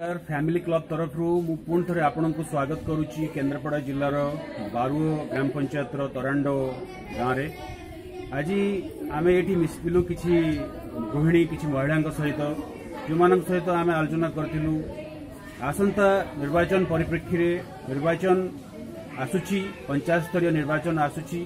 Family club ତରଫରୁ ମୁଁ ପୁଣି ଥରେ ଆପଣଙ୍କୁ ସ୍ୱାଗତ କରୁଛି କେନ୍ଦ୍ରାପଡ଼ା ଜିଲ୍ଲାର ବାରୁଅ ଗ୍ରାମ ପଞ୍ଚାୟତର ତରାଣ୍ଡ ଗାଁରେ। ଆଜି ଆମେ ଏଠି ମିଶିଥିଲୁ କିଛି ଗୃହିଣୀ, କିଛି ମହିଳାଙ୍କ ସହିତ, ଯେଉଁମାନଙ୍କ ସହିତ ଆମେ ଆଲୋଚନା କରିଥିଲୁ ଆସନ୍ତା ନିର୍ବାଚନ ପରିପ୍ରେକ୍ଷୀରେ। ନିର୍ବାଚନ ଆସୁଛି, ପଞ୍ଚାୟତ ସ୍ତରୀୟ ନିର୍ବାଚନ ଆସୁଛି,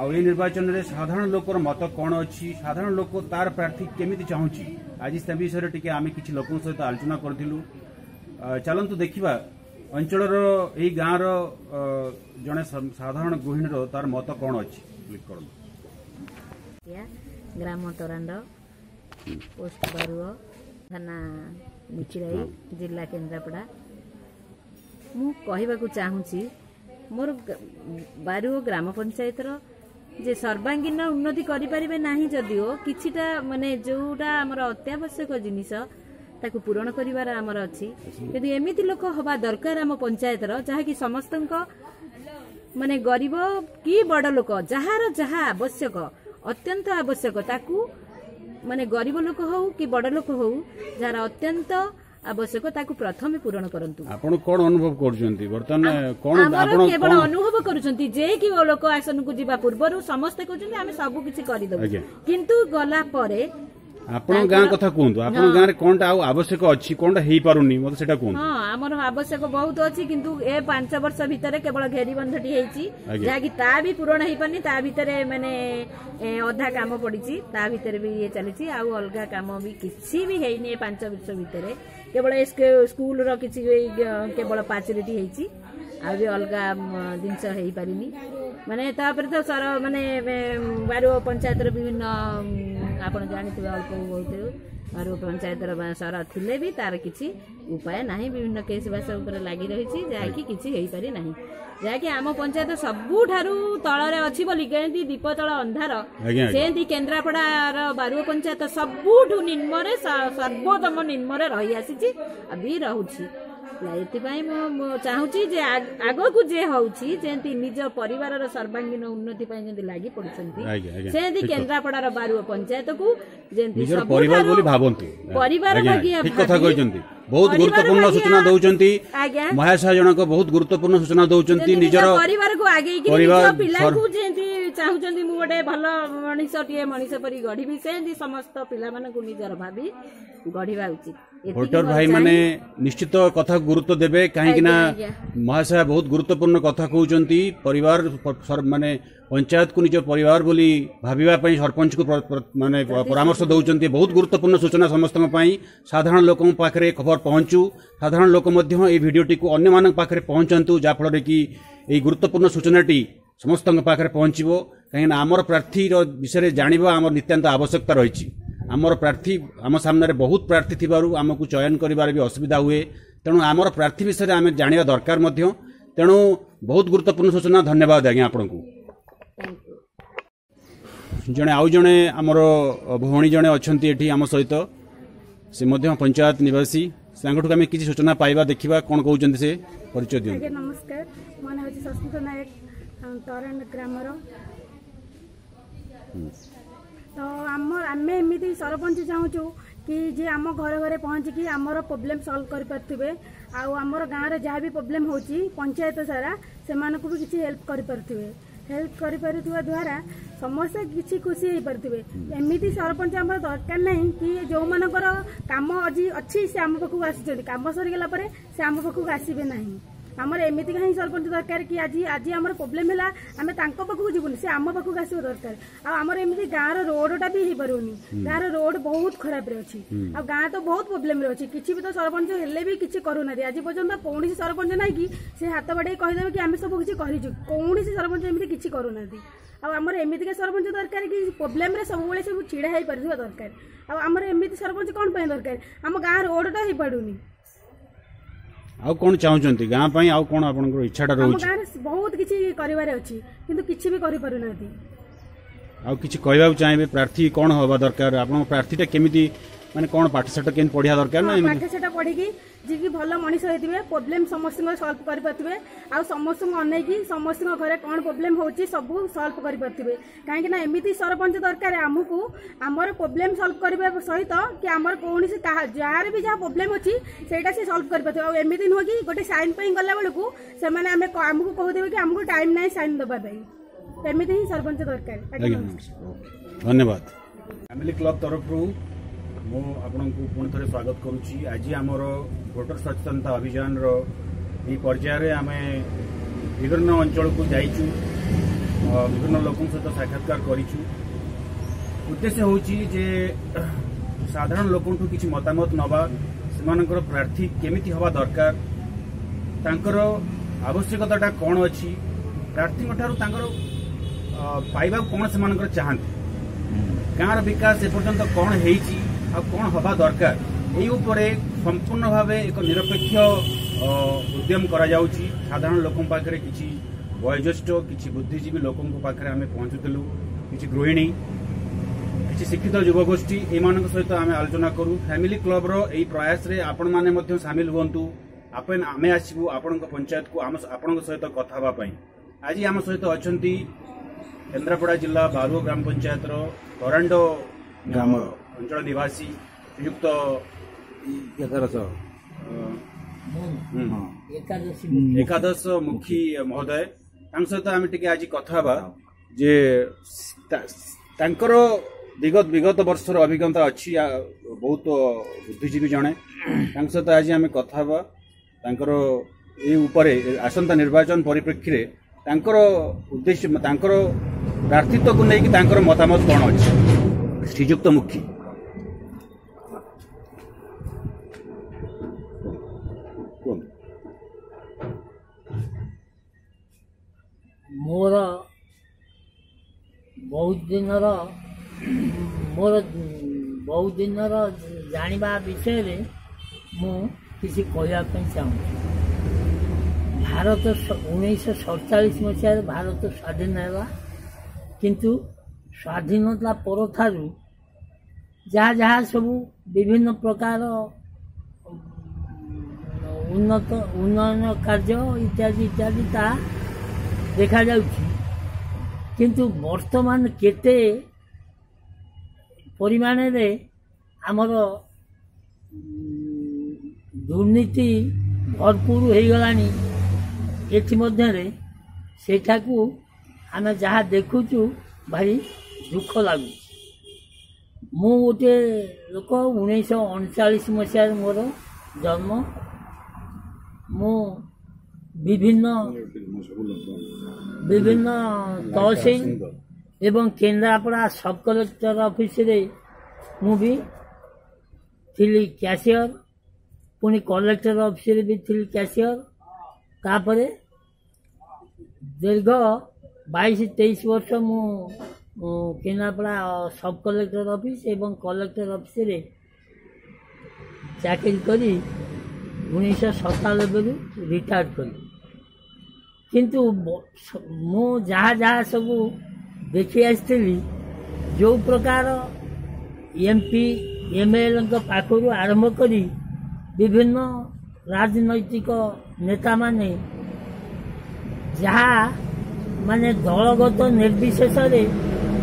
ଆଉ ଏଇ ନିର୍ବାଚନରେ ସାଧାରଣ ଲୋକର ମତ କ'ଣ ଅଛି, ସାଧାରଣ ଲୋକ ତାର ପ୍ରାର୍ଥୀ କେମିତି ଚାହୁଁଛି, ଆଜି ସେ ବିଷୟରେ ଟିକେ ଆମେ କିଛି ଲୋକଙ୍କ ସହିତ ଆଲୋଚନା କରିଥିଲୁ। ଚାଲନ୍ତୁ ଦେଖିବା ଅଞ୍ଚଳର ଏଇ ଗାଁର ଜଣେ ସାଧାରଣ ଗୃହିଣୀର ତାର ମତ କ'ଣ ଅଛି। କ୍ଲିକ୍ କରନ୍ତୁ। ଗ୍ରାମ ତରାଣ୍ଡ, ପୋଷ୍ଟ ବାରୁଅ, ଥାନା ନିଚିରାଇ, ଜିଲ୍ଲା କେନ୍ଦ୍ରାପଡ଼ା। ମୁଁ କହିବାକୁ ଚାହୁଁଛି ମୋର ବାରୁଅ ଗ୍ରାମ ପଞ୍ଚାୟତର ଯେ ସର୍ବାଙ୍ଗୀନ ଉନ୍ନତି କରିପାରିବେ ନାହିଁ ଯଦିଓ, କିଛିଟା ମାନେ ଯୋଉଟା ଆମର ଅତ୍ୟାବଶ୍ୟକ ଜିନିଷ ତାକୁ ପୂରଣ କରିବାର ଆମର ଅଛି। କିନ୍ତୁ ଏମିତି ଲୋକ ହବା ଦରକାର ଆମ ପଞ୍ଚାୟତର, ଯାହାକି ସମସ୍ତଙ୍କ ମାନେ ଗରିବ କି ବଡ଼ ଲୋକ, ଯାହାର ଯାହା ଆବଶ୍ୟକ, ଅତ୍ୟନ୍ତ ଆବଶ୍ୟକ, ତାକୁ ମାନେ ଗରିବ ଲୋକ ହଉ କି ବଡ଼ ଲୋକ ହଉ, ଯାହାର ଅତ୍ୟନ୍ତ ଆବଶ୍ୟକ ତାକୁ ପ୍ରଥମେ ପୂରଣ କରନ୍ତୁ। ଆପଣ କଣ ଅନୁଭବ କରୁଛନ୍ତି ବର୍ତ୍ତମାନ? କଣ ଆମର କେବଳ ଅନୁଭବ କରୁଛନ୍ତି ଯେ କି ଲୋକ ଆସନକୁ ଯିବା ପୂର୍ବରୁ ସମସ୍ତେ କହୁଛନ୍ତି ଆମେ ସବୁ କିଛି କରିଦେବୁ, କିନ୍ତୁ ଗଲା ପରେ ଆପଣଙ୍କ ଗାଁ କଥା କୁହନ୍ତୁ। ଆପଣଙ୍କ ଗାଁରେ କଣଟା ଆଉ ଆବଶ୍ୟକ ଅଛି, କଣଟା ହେଇପାରୁନି, ମତେ ସେଟା କୁହନ୍ତୁ। ହଁ, ଆମର ଆବଶ୍ୟକ ବହୁତ ଅଛି, କିନ୍ତୁ ଏ 5 ବର୍ଷ ଭିତରେ କେବଳ ଘେରିବନ୍ଧଟି ହେଇଛି, ଯାହାକି ତା ବି ପୂରଣ ହେଇପାରୁନି। ତା ଭିତରେ ମାନେ ଅଧା କାମ ପଡିଛି, ତା ଭିତରେ ବି ଇଏ ଚାଲିଛି, ଆଉ ଅଲଗା କାମ ବି କିଛି ବି ହେଇନି ଏ 5 ବର୍ଷ ଭିତରେ। କେବଳ ଏ ସ୍କୁଲର କିଛି କେବଳ ପାଚେରୀଟି ହେଇଛି, ଆଉ ବି ଅଲଗା ଜିନିଷ ହେଇପାରିନି। ମାନେ ତାପରେ ତ ସର ମାନେ ବାରୁଅ ପଞ୍ଚାୟତର ବିଭିନ୍ନ ଆପଣ ଜାଣିଥିବେ ଅଳ୍ପ ବହୁତ, ବାରୁଅ ପଞ୍ଚାୟତର ସର ଥିଲେ ବି ତାର କିଛି ଉପାୟ ନାହିଁ। ବିଭିନ୍ନ କେସ୍ ବାସ ଉପରେ ଲାଗି ରହିଛି, ଯାହାକି କିଛି ହେଇପାରି ନାହିଁ। ଯାହାକି ଆମ ପଞ୍ଚାୟତ ସବୁଠାରୁ ତଳରେ ଅଛି ବୋଲି କେମିତି ଦୀପ ତଳ ଅନ୍ଧାର, ସେମିତି କେନ୍ଦ୍ରାପଡ଼ାର ବାରୁଅ ପଞ୍ଚାୟତ ସବୁଠୁ ନିମ୍ନରେ, ସର୍ବୋତ୍ତମ ନିମ୍ନରେ ରହିଆସିଛି ଆଉ ବି ରହୁଛି। ଏଥିପାଇଁ ମୁଁ ଚାହୁଁଛି ଯେ ଆଗକୁ ଯେ ହଉଛି ଯେମିତି ନିଜ ପରିବାରର ସର୍ବାଙ୍ଗୀନ ଉନ୍ନତି ପାଇଁ ଯେମିତି ଲାଗି ପଡୁଛନ୍ତି, ସେମିତି କେନ୍ଦ୍ରାପଡ଼ାର ବାରୁଅ ପଞ୍ଚାୟତକୁ ଯେମିତି ପରିବାର ବୋଲି ଭାବନ୍ତୁ, ପରିବାର। ଠିକ କଥା କହିଛନ୍ତି, ବହୁତ ଗୁରୁତ୍ୱପୂର୍ଣ୍ଣ ସୂଚନା ଦଉଛନ୍ତି ମହାଶୟ ଜଣକ, ବହୁତ ଗୁରୁତ୍ୱପୂର୍ଣ୍ଣ ସୂଚନା ଦଉଛନ୍ତି। ନିଜର ପରିବାରକୁ ଆଗେଇକି ନିଜ ପିଲାଙ୍କୁ ଯେମିତି ଚାହୁଁଛନ୍ତି ମୁଁ ଗୋଟେ ଭଲ ମଣିଷଟିଏ ମଣିଷ ପରି ଗଢିବି, ସେମିତି ସମସ୍ତ ପିଲାମାନଙ୍କୁ ନିଜର ଭାବି ଗଢିବା ଉଚିତ। ଭୋଟର ଭାଇମାନେ ନିଶ୍ଚିତ କଥାକୁ ଗୁରୁତ୍ୱ ଦେବେ, କାହିଁକି ନା ମହାଶୟ ବହୁତ ଗୁରୁତ୍ୱପୂର୍ଣ୍ଣ କଥା କହୁଛନ୍ତି। ପରିବାର ମାନେ ପଞ୍ଚାୟତକୁ ନିଜ ପରିବାର ବୋଲି ଭାବିବା ପାଇଁ ସରପଞ୍ଚକୁ ମାନେ ପରାମର୍ଶ ଦେଉଛନ୍ତି। ବହୁତ ଗୁରୁତ୍ୱପୂର୍ଣ୍ଣ ସୂଚନା ସମସ୍ତଙ୍କ ପାଇଁ। ସାଧାରଣ ଲୋକଙ୍କ ପାଖରେ ଖବର ପହଞ୍ଚୁ, ସାଧାରଣ ଲୋକ ମଧ୍ୟ ଏଇ ଭିଡ଼ିଓଟିକୁ ଅନ୍ୟମାନଙ୍କ ପାଖରେ ପହଞ୍ଚାନ୍ତୁ, ଯାହାଫଳରେ କି ଏଇ ଗୁରୁତ୍ୱପୂର୍ଣ୍ଣ ସୂଚନାଟି ସମସ୍ତଙ୍କ ପାଖରେ ପହଞ୍ଚିବ। କାହିଁକିନା ଆମର ପ୍ରାର୍ଥୀର ବିଷୟରେ ଜାଣିବା ଆମର ନିତ୍ୟାନ୍ତ ଆବଶ୍ୟକତା ରହିଛି। ଆମର ପ୍ରାର୍ଥୀ ଆମ ସାମ୍ନାରେ ବହୁତ ପ୍ରାର୍ଥୀ ଥିବାରୁ ଆମକୁ ଚୟନ କରିବାରେ ବି ଅସୁବିଧା ହୁଏ, ତେଣୁ ଆମର ପ୍ରାର୍ଥୀ ବିଷୟରେ ଆମେ ଜାଣିବା ଦରକାର ମଧ୍ୟ। ତେଣୁ ବହୁତ ଗୁରୁତ୍ୱପୂର୍ଣ୍ଣ ସୂଚନା, ଧନ୍ୟବାଦ ଆଜ୍ଞା ଆପଣଙ୍କୁ। ଜଣେ ଆଉ ଜଣେ ଆମର ଭଉଣୀ ଜଣେ ଅଛନ୍ତି ଏଠି ଆମ ସହିତ, ସେ ମଧ୍ୟ ପଞ୍ଚାୟତ ନିବାସୀ, ତାଙ୍କଠୁ ଆମେ କିଛି ସୂଚନା ପାଇବା, ଦେଖିବା କ'ଣ କହୁଛନ୍ତି ସେ। ପରିଚୟ ଦିଅନ୍ତୁ। ନମସ୍କାର, ମୋ ନାଁ ହେଉଛି ସସ୍ମିତା ନାୟକ, ତରାଣ୍ଡ ଗ୍ରାମର। ତ ଆମ ଆମେ ଏମିତି ସରପଞ୍ଚ ଚାହୁଁଛୁ କି ଯିଏ ଆମ ଘରେ ଘରେ ପହଞ୍ଚିକି ଆମର ପ୍ରୋବ୍ଲେମ୍ ସଲ୍ଭ କରିପାରୁଥିବେ, ଆଉ ଆମର ଗାଁରେ ଯାହା ବି ପ୍ରୋବ୍ଲେମ୍ ହେଉଛି ପଞ୍ଚାୟତ ସାରା ସେମାନଙ୍କୁ ବି କିଛି ହେଲ୍ପ କରିପାରୁଥିବେ। ହେଲ୍ପ କରିପାରୁଥିବା ଦ୍ୱାରା ସମସ୍ତେ କିଛି ଖୁସି ହେଇପାରୁଥିବେ। ଏମିତି ସରପଞ୍ଚ ଆମର ଦରକାର ନାହିଁ କି ଯେଉଁମାନଙ୍କର କାମ ଆଜି ଅଛି ସେ ଆମ ପାଖକୁ ଆସୁଛନ୍ତି, କାମ ସରିଗଲା ପରେ ସେ ଆମ ପାଖକୁ ଆସିବେ ନାହିଁ। ଆମର ଏମିତିକା ହିଁ ସରପଞ୍ଚ ଦରକାର କି ଆଜି ଆଜି ଆମର ପ୍ରୋବ୍ଲେମ୍ ହେଲା ଆମେ ତାଙ୍କ ପାଖକୁ ଯିବୁନି, ସେ ଆମ ପାଖକୁ ଆସିବା ଦରକାର। ଆଉ ଆମର ଏମିତି ଗାଁର ରୋଡଟା ବି ହେଇପାରୁନି, ଗାଁର ରୋଡ ବହୁତ ଖରାପରେ ଅଛି, ଆଉ ଗାଁ ତ ବହୁତ ପ୍ରୋବ୍ଲେମରେ ଅଛି। କିଛି ବି ତ ସରପଞ୍ଚ ହେଲେ ବି କିଛି କରୁନାହାନ୍ତି। ଆଜି ପର୍ଯ୍ୟନ୍ତ କୌଣସି ସରପଞ୍ଚ ନାହିଁ କି ସେ ହାତ ବାଡ଼େଇ କହିଦେବେ କି ଆମେ ସବୁ କିଛି କରିଛୁ। କୌଣସି ସରପଞ୍ଚ ଏମିତି କିଛି କରୁନାହାନ୍ତି। ଆଉ ଆମର ଏମିତିକା ସରପଞ୍ଚ ଦରକାର କି ପ୍ରୋବ୍ଲେମରେ ସବୁବେଳେ ସବୁ ଛିଡ଼ା ହେଇପାରୁଥିବା ଦରକାର। ଆଉ ଆମର ଏମିତି ସରପଞ୍ଚ କ'ଣ ପାଇଁ ଦରକାର? ଆମ ଗାଁ ରୋଡଟା ହେଇପାରୁନି। ଆଉ କ'ଣ ଚାହୁଁଛନ୍ତି ଗାଁ ପାଇଁ, ଆଉ କ'ଣ ଆପଣଙ୍କର ଇଚ୍ଛାଟା ରହୁଛି? ଗାଁରେ ବହୁତ କିଛି କରିବାର ଅଛି, କିନ୍ତୁ କିଛି ବି କରିପାରୁନାହାନ୍ତି। ଆଉ କିଛି କହିବାକୁ ଚାହିଁବେ? ପ୍ରାର୍ଥୀ କ'ଣ ହେବା ଦରକାର ଆପଣଙ୍କ ପ୍ରାର୍ଥୀଟା କେମିତି, ମାନେ କ'ଣ ପାଠଶାଠ କେମିତି ପଢିବା ଦରକାର? ନା, ପାଠଶାଠ ପଢିକି ଯିଏକି ଭଲ ମଣିଷ ହେଇଥିବେ, ପ୍ରୋବ୍ଲେମ୍ ସମସ୍ତଙ୍କର ସଲ୍ଭ କରିପାରୁଥିବେ, ଆଉ ସମସ୍ତଙ୍କୁ ଅନେଇକି ସମସ୍ତଙ୍କ ଘରେ କ'ଣ ପ୍ରୋବ୍ଲେମ୍ ହେଉଛି ସବୁ ସଲ୍ଭ କରିପାରୁଥିବେ। କାହିଁକିନା ଏମିତି ସରପଞ୍ଚ ଦରକାର ଆମକୁ, ଆମର ପ୍ରୋବ୍ଲେମ୍ ସଲ୍ଭ କରିବା ସହିତ କି ଆମର କୌଣସି ଯାହାର ବି ଯାହା ପ୍ରୋବ୍ଲେମ୍ ଅଛି ସେଇଟା ସେ ସଲ୍ଭ କରିପାରୁଥିବେ। ଆଉ ଏମିତି ନୁହଁ କି ଗୋଟେ ସାଇନ୍ ପାଇଁ ଗଲା ବେଳକୁ ସେମାନେ ଆମକୁ କହୁଥିବେ କି ଆମକୁ ଟାଇମ୍ ନାହିଁ ସାଇନ୍ ଦେବା ପାଇଁ। ଏମିତି ହିଁ ସରପଞ୍ଚ ଦରକାର। ଆଜ୍ଞା, ଧନ୍ୟବାଦ। ଫ୍ୟାମିଲି କ୍ଲବ ତରଫରୁ ମୁଁ ଆପଣଙ୍କୁ ପୁଣି ଥରେ ସ୍ୱାଗତ କରୁଛି। ଆଜି ଆମର ଭୋଟର ସଚେତନତା ଅଭିଯାନର ଏହି ପର୍ଯ୍ୟାୟରେ ଆମେ ବିଭିନ୍ନ ଅଞ୍ଚଳକୁ ଯାଇଛୁ, ବିଭିନ୍ନ ଲୋକଙ୍କ ସହିତ ସାକ୍ଷାତକାର କରିଛୁ। ଉଦ୍ଦେଶ୍ୟ ହେଉଛି ଯେ ସାଧାରଣ ଲୋକଙ୍କଠୁ କିଛି ମତାମତ ନେବା, ସେମାନଙ୍କର ପ୍ରାର୍ଥୀ କେମିତି ହେବା ଦରକାର, ତାଙ୍କର ଆବଶ୍ୟକତାଟା କ'ଣ ଅଛି, ପ୍ରାର୍ଥୀଙ୍କ ଠାରୁ ତାଙ୍କର ପାଇବାକୁ କ'ଣ ସେମାନଙ୍କର ଚାହାନ୍ତି, ଗାଁର ବିକାଶ ଏପର୍ଯ୍ୟନ୍ତ କ'ଣ ହେଇଛି ଆଉ କ'ଣ ହେବା ଦରକାର, ଏହି ଉପରେ ସମ୍ପୂର୍ଣ୍ଣ ଭାବେ ଏକ ନିରପେକ୍ଷ ଉଦ୍ୟମ କରାଯାଉଛି। ସାଧାରଣ ଲୋକଙ୍କ ପାଖରେ, କିଛି ବୟୋଜ୍ୟେଷ୍ଠ, କିଛି ବୁଦ୍ଧିଜୀବୀ ଲୋକଙ୍କ ପାଖରେ ଆମେ ପହଞ୍ଚୁଥିଲୁ, କିଛି ଗୃହିଣୀ, କିଛି ଶିକ୍ଷିତ ଯୁବଗୋଷ୍ଠୀ, ଏମାନଙ୍କ ସହିତ ଆମେ ଆଲୋଚନା କରୁ। ଫ୍ୟାମିଲି କ୍ଲବର ଏହି ପ୍ରୟାସରେ ଆପଣମାନେ ମଧ୍ୟ ସାମିଲ ହୁଅନ୍ତୁ। ଆମେ ଆସିବୁ ଆପଣଙ୍କ ପଞ୍ଚାୟତକୁ ଆପଣଙ୍କ ସହିତ କଥା ହେବା ପାଇଁ। ଆଜି ଆମ ସହିତ ଅଛନ୍ତି କେନ୍ଦ୍ରାପଡ଼ା ଜିଲ୍ଲା ବାରୁଅ ଗ୍ରାମ ପଞ୍ଚାୟତର ତରାଣ୍ଡ ଗ୍ରାମର ଅଞ୍ଚଳ ନିବାସୀ ଶ୍ରୀଯୁକ୍ତ ଏକାଦଶ ମୁଖୀ ମହୋଦୟ। ତାଙ୍କ ସହିତ ଆମେ ଟିକେ ଆଜି କଥା ହେବା ଯେ ତାଙ୍କର ବିଗତ ବର୍ଷର ଅଭିଜ୍ଞତା ଅଛି, ବହୁତ ବୁଦ୍ଧିଜୀବୀ ଜଣେ। ତାଙ୍କ ସହିତ ଆଜି ଆମେ କଥା ହେବା ତାଙ୍କର ଏଇ ଉପରେ, ଆସନ୍ତା ନିର୍ବାଚନ ପରିପ୍ରେକ୍ଷୀରେ ତାଙ୍କର ଉଦ୍ଦେଶ୍ୟ, ତାଙ୍କର ପ୍ରାର୍ଥିତ୍ୱକୁ ନେଇକି ତାଙ୍କର ମତାମତ କ'ଣ ଅଛି। ଶ୍ରୀଯୁକ୍ତ ମୁଖୀ, କୁହନ୍ତୁ। ମୋର ବହୁତ ଦିନର ମୋର ବହୁତ ଦିନର ଜାଣିବା ବିଷୟରେ ମୁଁ କିଛି କହିବା ପାଇଁ ଚାହୁଁଛି। ଭାରତ 1947 ମସିହାରେ ଭାରତ ସ୍ୱାଧୀନ ହେଲା, କିନ୍ତୁ ସ୍ୱାଧୀନତା ପରଠାରୁ ଯାହା ଯାହା ସବୁ ବିଭିନ୍ନ ପ୍ରକାର ଉନ୍ନତ ଉନ୍ନୟନ କାର୍ଯ୍ୟ ଇତ୍ୟାଦି ଇତ୍ୟାଦି ତାହା ଦେଖାଯାଉଛି, କିନ୍ତୁ ବର୍ତ୍ତମାନ କେତେ ପରିମାଣରେ ଆମର ଦୁର୍ନୀତି ଭରପୁର ହେଇଗଲାଣି ଏଥିମଧ୍ୟରେ, ସେଇଟାକୁ ଆମେ ଯାହା ଦେଖୁଛୁ ଭାରି ଦୁଃଖ ଲାଗୁଛି। ମୁଁ ଗୋଟିଏ ଲୋକ, 1939 ମସିହାରେ ମୋର ଜନ୍ମ। ମୁଁ ବିଭିନ୍ନ ବିଭିନ୍ନ ତହସିଲ ଏବଂ କେନ୍ଦ୍ରାପଡ଼ା ସବ୍ କଲେକ୍ଟର ଅଫିସରେ ମୁଁ ବି ଥିଲି କ୍ୟାସିୟର, ପୁଣି କଲେକ୍ଟର ଅଫିସରେ ବି ଥିଲି କ୍ୟାସିୟର। ତାପରେ ଦୀର୍ଘ 22-23 ବର୍ଷ ମୁଁ କେନ୍ଦ୍ରାପଡ଼ା ସବ୍ କଲେକ୍ଟର ଅଫିସ ଏବଂ କଲେକ୍ଟର ଅଫିସରେ ଚାକିରି କରି 1997ରୁ ରିଟାୟାର୍ଡ଼ କଲି। କିନ୍ତୁ ମୁଁ ଯାହା ଯାହା ସବୁ ଦେଖି ଆସିଥିଲି, ଯେଉଁ ପ୍ରକାର ଏମ୍ ପି ଏମ୍ଏଲ୍ଙ୍କ ପାଖରୁ ଆରମ୍ଭ କରି ବିଭିନ୍ନ ରାଜନୈତିକ ନେତାମାନେ ଯାହା ମାନେ ଦଳଗତ ନିର୍ବିଶେଷରେ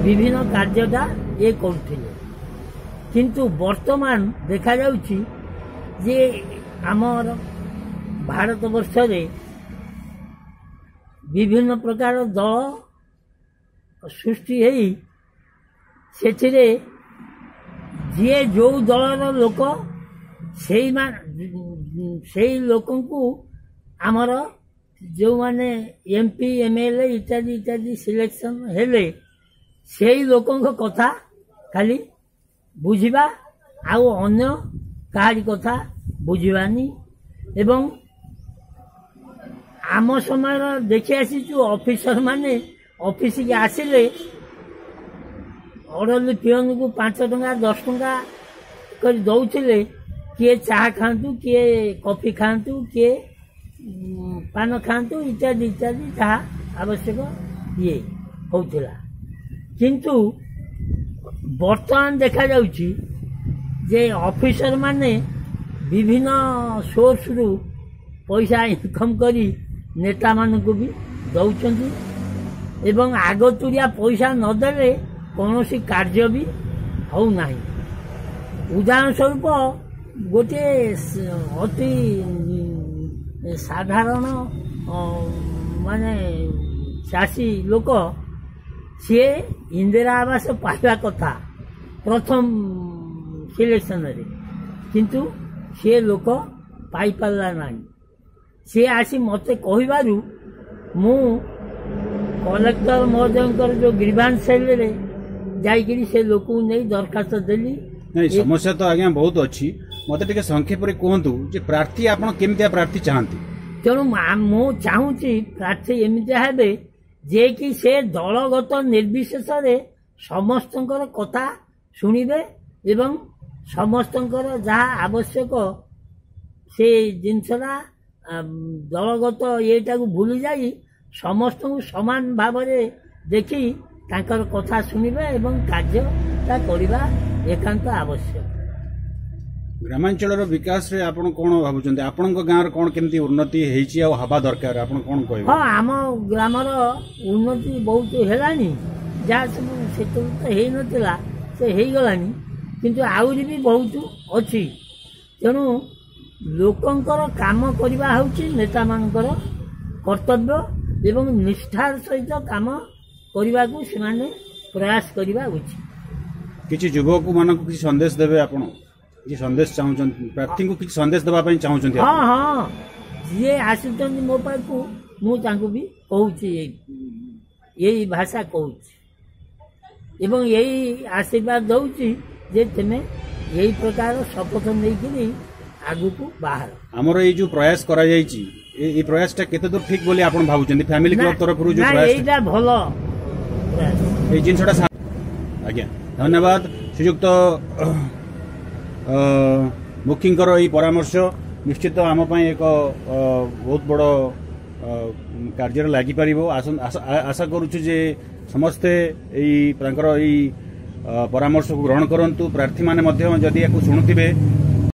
ବିଭିନ୍ନ କାର୍ଯ୍ୟଟା ଇଏ କରୁଥିଲେ, କିନ୍ତୁ ବର୍ତ୍ତମାନ ଦେଖାଯାଉଛି ଯେ ଆମର ଭାରତବର୍ଷରେ ବିଭିନ୍ନ ପ୍ରକାର ଦଳ ସୃଷ୍ଟି ହେଇ ସେଥିରେ ଯିଏ ଯେଉଁ ଦଳର ଲୋକ ସେଇ ଲୋକଙ୍କୁ ଆମର ଯେଉଁମାନେ M P M L A ଇତ୍ୟାଦି ଇତ୍ୟାଦି ସିଲେକ୍ସନ୍ ହେଲେ ସେଇ ଲୋକଙ୍କ କଥା ଖାଲି ବୁଝିବା, ଆଉ ଅନ୍ୟ କାହାରି କଥା ବୁଝିବାନି। ଏବଂ ଆମ ସମୟର ଦେଖି ଆସିଛୁ ଅଫିସର ମାନେ ଅଫିସକି ଆସିଲେ ଅର୍ଡ଼ରଲି ପିଅନକୁ 5 ଟଙ୍କା 10 ଟଙ୍କା କରି ଦେଉଥିଲେ, କିଏ ଚାହା ଖାଆନ୍ତୁ, କିଏ କଫି ଖାଆନ୍ତୁ, କିଏ ପାନ ଖାଆନ୍ତୁ ଇତ୍ୟାଦି ଇତ୍ୟାଦି ଯାହା ଆବଶ୍ୟକ ଇଏ ହେଉଥିଲା। କିନ୍ତୁ ବର୍ତ୍ତମାନ ଦେଖାଯାଉଛି ଯେ ଅଫିସର ମାନେ ବିଭିନ୍ନ ସୋର୍ସରୁ ପଇସା ଇନକମ୍ କରି ନେତାମାନଙ୍କୁ ବି ଦେଉଛନ୍ତି ଏବଂ ଆଗତୁରିଆ ପଇସା ନଦେଲେ କୌଣସି କାର୍ଯ୍ୟ ବି ହେଉନାହିଁ। ଉଦାହରଣ ସ୍ୱରୂପ ଗୋଟିଏ ଅତି ସାଧାରଣ ମାନେ ଚାଷୀ ଲୋକ, ସିଏ ଇନ୍ଦିରା ଆବାସ ପାଇବା କଥା ପ୍ରଥମ ସିଲେକ୍ସନରେ, କିନ୍ତୁ ସିଏ ଲୋକ ପାଇପାରିଲା ନାହିଁ। ସିଏ ଆସି ମୋତେ କହିବାରୁ ମୁଁ କଲେକ୍ଟର ମହୋଦୟଙ୍କର ଯେଉଁ ଗ୍ରିଭାନ୍ସ ସେଲ୍ରେ ଯାଇକିରି ସେ ଲୋକକୁ ନେଇ ଦରଖାସ୍ତ ଦେଲି। ନାଇଁ, ସମସ୍ୟା ତ ଆଜ୍ଞା ବହୁତ ଅଛି। ମତେ ଟିକେ ସଂକ୍ଷେପରେ କୁହନ୍ତୁ ଯେ ପ୍ରାର୍ଥୀ ଆପଣ କେମିତିଆ ପ୍ରାର୍ଥୀ ଚାହାନ୍ତି? ତେଣୁ ମୁଁ ଚାହୁଁଛି ପ୍ରାର୍ଥୀ ଏମିତିଆ ହେବେ ଯେ କି ସେ ଦଳଗତ ନିର୍ବିଶେଷରେ ସମସ୍ତଙ୍କର କଥା ଶୁଣିବେ ଏବଂ ସମସ୍ତଙ୍କର ଯାହା ଆବଶ୍ୟକ ସେ ଜିନିଷଟା ଦଳଗତ ଇଏଟାକୁ ଭୁଲି ଯାଇ ସମସ୍ତଙ୍କୁ ସମାନ ଭାବରେ ଦେଖି ତାଙ୍କର କଥା ଶୁଣିବେ ଏବଂ କାର୍ଯ୍ୟଟା କରିବା ଏକାନ୍ତ ଆବଶ୍ୟକ। ଗ୍ରାମାଞ୍ଚଳର ବିକାଶରେ ଆପଣ କ'ଣ ଭାବୁଛନ୍ତି? ଆପଣଙ୍କ ଗାଁର କ'ଣ କେମିତି ଉନ୍ନତି ହେଇଛି ଆଉ ହବା ଦରକାର, ଆପଣ କ'ଣ କହିବେ? ହଁ, ଆମ ଗ୍ରାମର ଉନ୍ନତି ବହୁତ ହେଲାଣି। ଯାହା ସବୁ ସେତେବେଳେ ତ ହେଇନଥିଲା ସେ ହେଇଗଲାଣି, କିନ୍ତୁ ଆହୁରି ବି ବହୁତ ଅଛି। ତେଣୁ ଲୋକଙ୍କର କାମ କରିବା ହେଉଛି ନେତାମାନଙ୍କର କର୍ତ୍ତବ୍ୟ ଏବଂ ନିଷ୍ଠାର ସହିତ କାମ କରିବାକୁ ସେମାନେ ପ୍ରୟାସ କରିବା ଉଚିତ। କିଛି ଯୁବକମାନଙ୍କୁ କିଛି ସନ୍ଦେଶ ଦେବେ ଆପଣ? କିଛି ସନ୍ଦେଶ ଚାହୁଁଛନ୍ତି ପ୍ରାର୍ଥୀଙ୍କୁ, କିଛି ସନ୍ଦେଶ ଦେବା ପାଇଁ ଚାହୁଁଛନ୍ତି? ହଁ ହଁ, ଯିଏ ଆସୁଛନ୍ତି ମୋ ପାଖକୁ ମୁଁ ତାଙ୍କୁ ବି କହୁଛି, ଏଇ ଭାଷା କହୁଛି ଏବଂ ଏଇ ଆଶୀର୍ବାଦ ଦଉଛି ଯେ ତୁମେ ଏଇ ପ୍ରକାର ଶପଥ ନେଇକିରି ଆଗକୁ ବାହାର। ଆମର ଏଇ ଯୋଉ ପ୍ରୟାସ କରାଯାଇଛି, ଏଇ ପ୍ରୟାସଟା କେତେ ଦୂର ଠିକ ବୋଲି ଆପଣ ଭାବୁଛନ୍ତି? ଫ୍ୟାମିଲି କ୍ଲବ ତରଫରୁ ଯୋଉ ପ୍ରୟାସ, ଏଇଟା ଭଲ ଏଇ ଜିନିଷଟା। ଆଜ୍ଞା ଧନ୍ୟବାଦ। ଶ୍ରୀଯୁକ୍ତ ମୁଖୀଙ୍କର ଏଇ ପରାମର୍ଶ ନିଶ୍ଚିତ ଆମ ପାଇଁ ଏକ ବହୁତ ବଡ଼ କାର୍ଯ୍ୟରେ ଲାଗିପାରିବ। ଆଶା କରୁଛୁ ଯେ ସମସ୍ତେ ଏଇ ତାଙ୍କର ଏଇ ପରାମର୍ଶକୁ ଗ୍ରହଣ କରନ୍ତୁ। ପ୍ରାର୍ଥୀମାନେ ମଧ୍ୟ ଯଦି ୟାକୁ ଶୁଣୁଥିବେ